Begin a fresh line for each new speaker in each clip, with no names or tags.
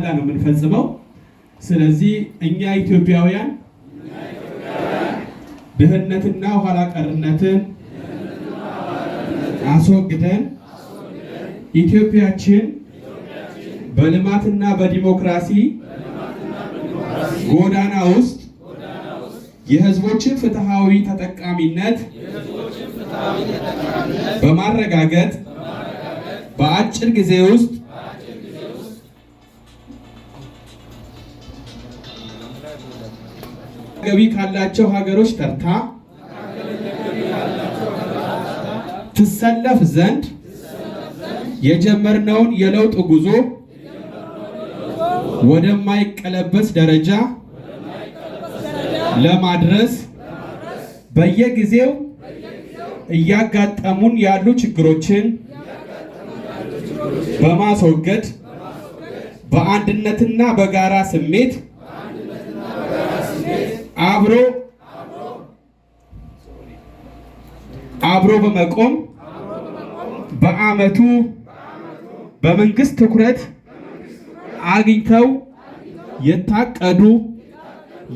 መሐላ ነው የምንፈጽመው። ስለዚህ እኛ ኢትዮጵያውያን ድህነትና ኋላ ቀርነትን አስወግደን ኢትዮጵያችን በልማትና በዲሞክራሲ ጎዳና ውስጥ የሕዝቦችን ፍትሃዊ ተጠቃሚነት በማረጋገጥ በአጭር ጊዜ ውስጥ ገቢ ካላቸው ሀገሮች ተርታ ትሰለፍ ዘንድ የጀመርነውን የለውጥ ጉዞ ወደማይቀለበስ ደረጃ ለማድረስ በየጊዜው እያጋጠሙን ያሉ ችግሮችን በማስወገድ በአንድነትና በጋራ ስሜት አብሮ በመቆም በዓመቱ በመንግስት ትኩረት አግኝተው የታቀዱ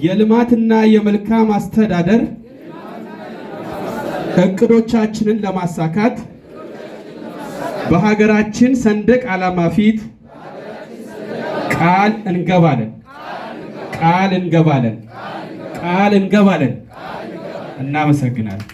የልማትና የመልካም አስተዳደር እቅዶቻችንን ለማሳካት በሀገራችን ሰንደቅ ዓላማ ፊት ቃል እንገባለን፣ ቃል እንገባለን፣ ቃል እንገባለን። እናመሰግናለን።